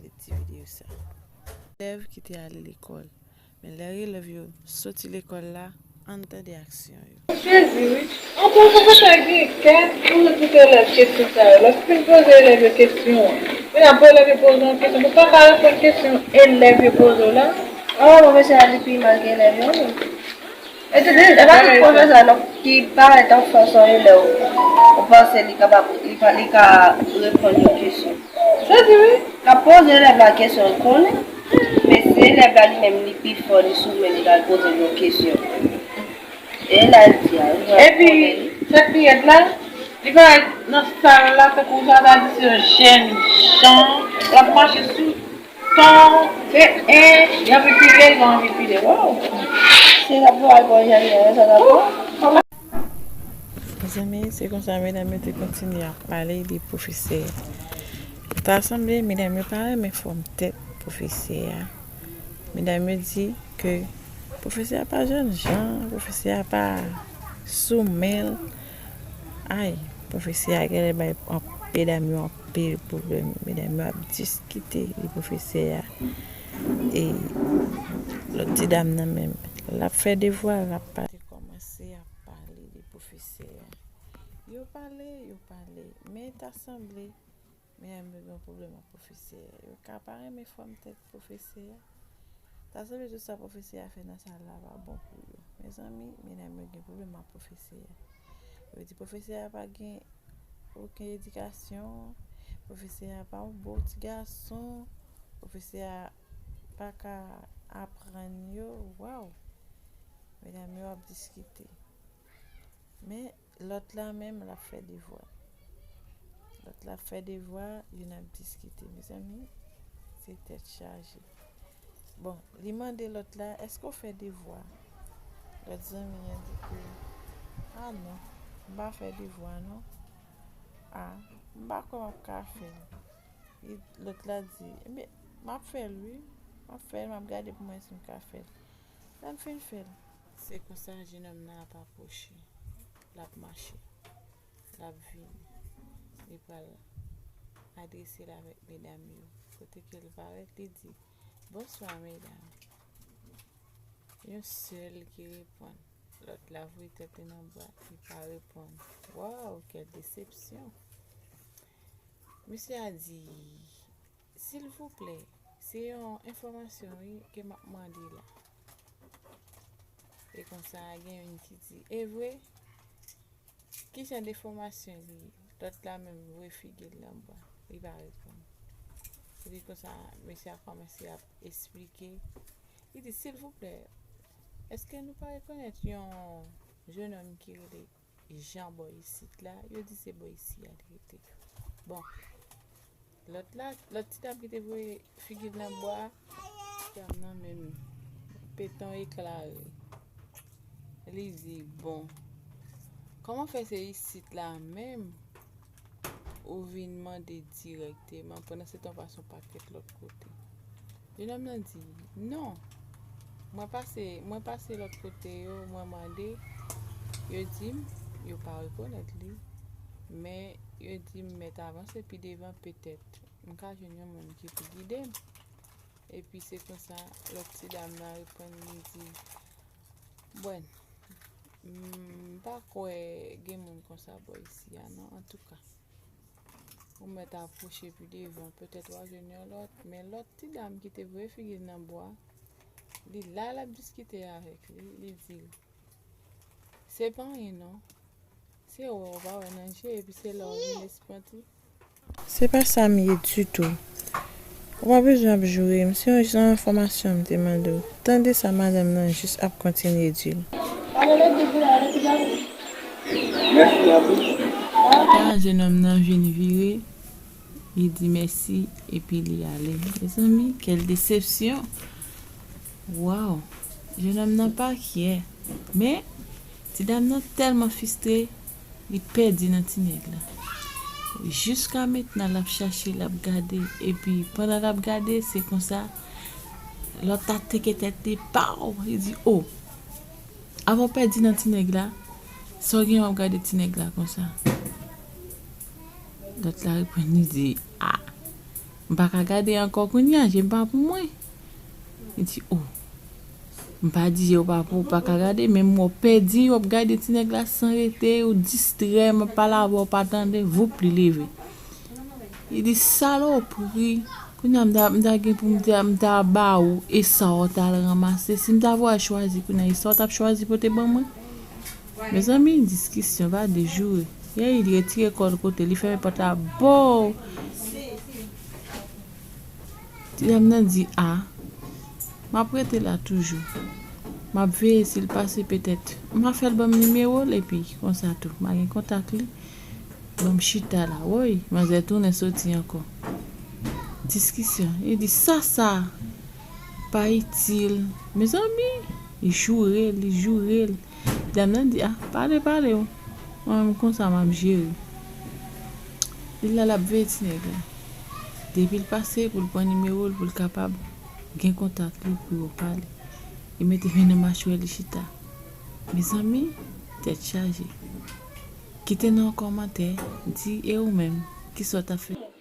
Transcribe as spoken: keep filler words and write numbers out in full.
Ti videyo sa. Elèv ki te ale lekòl. Men lè elèv yo soti lekòl la, ann tande aksyon yo. Jezi wi. Anpil pwofesè gen kè pou yo poze elèv kesyon sa yo. Lè w fin poze elèv yo kesyon an, men apre elèv yo poze yon kesyon, ou pa ka reponn kesyon elèv yo poze w la. Oh, pwofesè a li pi mal ke elèv yo menm. E te de, e pa tout pwofesè non ki parèt anfòs an elèv ou panse li kapab, li ka, li ka reponn yon kesyon. Sa di wi. L ap poze elèv la kesyon l konnen, men si elèv la li menm li pi fò, li sou men li pral poze l yon kesyon. E la l di a, li pral konnen li. Epi, sa k pi rèd la, li parèt nan sal la tankou sa ta di se yon jèn jan, l ap mache sou ton, se en, li anvi pile, li anvi pile. Wow! Se l ap pral pran jèn jan, sa l ap pran. Mezanmi, se konsa medam yo te kontinye ap pale de pwofesè a. Ta sanble medam yo pa renmen fòm tèt pwofesè a. Medam yo di ke pwofesè a pa jèn jan, pwofesè a pa sou men l. Ay, pwofesè a genlè bay medam yo anpil pwoblèm. Medam yo ap diskite de pwofesè a. E lòt ti dam nan menm, l ap fè devwa, l ap pale. Te kòmanse ap pale de pwofesè a. Yo pale, yo pale, men ta sanble medam yo gen yon pwoblèm ak pwofesè a. Yo ka pa renmen fòm tèt pwofesè a. Ta sanble tout sa pwofesè a fè nan sal la pa bon pou yo. Mezanmi, medam yo gen pwoblèm ak pwofesè a. Yo di pwofesè a pa gen okenn edikasyon, pwofesè a pa yon bon ti gason, pwofesè a pa ka aprann yo. Waw! Medam yo ap diskite. Men, lòt la menm, l ap fè devwa. Lòt la ap fè devwa, youn ap diskite. Mezanmi, se tèt chaje. Bon, li mande lòt la, èske w fè devwa? Lòt zanmi an di ke, a non, m pa fè devwa non. A, m pa kwè m ap ka fè l. Li, lòt la di, ebyen, m ap fè l wi. M ap fè l, m ap gade pou m wè si m ka fè l. Lè m fin fè l. Se konsa jennonm nan ap apwoche. L ap mache. L ap vini. Li pral adrese l avèk medam yo. Kote ke l parèt, li di, bonswa medam. Yon sèl ki reponn. Lòt la voye tèt li nan bwa, li pa reponn. Waw, kèl desepsyon! Mesye a di, silvouplè, se yon enfòmasyon wi ke m ap mande la. E konsa gen youn ki di, e vre? Ki jan de fòmasyon li ye? Lòt la menm voye figi l nan bwa, li pa reponn. Epi konsa, mesye a kòmanse ap esplike. Li di, silvouplè, èske nou pa rekonèt yon jennonm ki rele Jan bò isit la? Yo di se bò isi a li rete. Bon, lòt la, lòt ti dam ki te voye figi l nan bwa, ti dam nan menm pete yon ekla ri. Li di, bon, kòman fè se isit la menm ou vin mande dirèkteman, pandan se tan w pase yon pakèt lòt kote? Jennonm nan di, non, mwen pase, mwen pase lòt kote yo, mwen mande, yo di m yo pa rekonèt li, men yo di m mèt avanse pi devan, petèt m ka jwenn yon moun ki pou gide m. Epi se konsa lòt ti dam nan reponn, li di, bwèn, m pa kwè gen moun konsa bò isi a non, antouka. Ou mèt apwoche pi devan, petèt w a jwenn yon lòt, men lòt ti dam ki te voye figi l nan bwa, li la l ap diskite avèk li, li di l, se pa anyen non, se wè w pa wè nan je, epi se la w vin espanti. Se pa sa m ye ditou. Ou pa bezwen ap joure m, se yon jan enfòmasyon m te mande w. Tande sa madanm nan jis ap kontinye di l. Sa jennonm nan vin vire, li di mèsi epi li ale. Mezanmi, kèl desepsyon! Waw! Jennonm nan pa kyè. Men, ti dam nan tèlman fristre, li pèdi nan ti nèg la. Jiska mentnan, l ap chache, l ap gade. Epi, pandan l ap gade, se konsa, lòt la teke tèt li, paw! Li di, o! Avan w pèdi nan ti nèg la, sa w gen w ap gade ti nèg la konsa? Lòt la reponn, li di, a! M pa ka gade ankò kounye a, je m pa pou mwen. Li di, o, m pa di je w pa pou, w pa ka gade, men m wè w pèdi, w ap gade ti nèg la san rete, ou distrè, m ap pale avè w, w pa tande, voup, li leve. Li di, salopri, kounye a m ta, m ta gen pou m ta, m ta ba ou, e sa w t al ranmase, si m ta voye chwazi kounye a, e sa w t ap chwazi pote ban mwen? Mezanmi, diskisyon pa de joure. Yè, li retire kò l kote, li fèmen pòt la, bow! Ti dam nan di, a, m ap rete la toujou. M ap veye si l pase petèt. M a fè l ban m nimewo l, epi konsa tou, m a gen kontak li. Ban m chita la, woy, manzè tounen soti ankò. Diskisyon. Li di, sa, sa pa itil. Mezanmi, li joure l, li joure l. Dam nan di, a, pale, pale w. Mwen menm konsa m ap jere. Li la, l ap veye ti nèg la. Depi l pase pou l pran nimewo l, pou l kapab gen kontak li pou yo pale. Li mete men nan machwè li chita. Mezanmi, tèt chaje. Kite nan kòmantè, di e ou menm, kisa w t ap fè?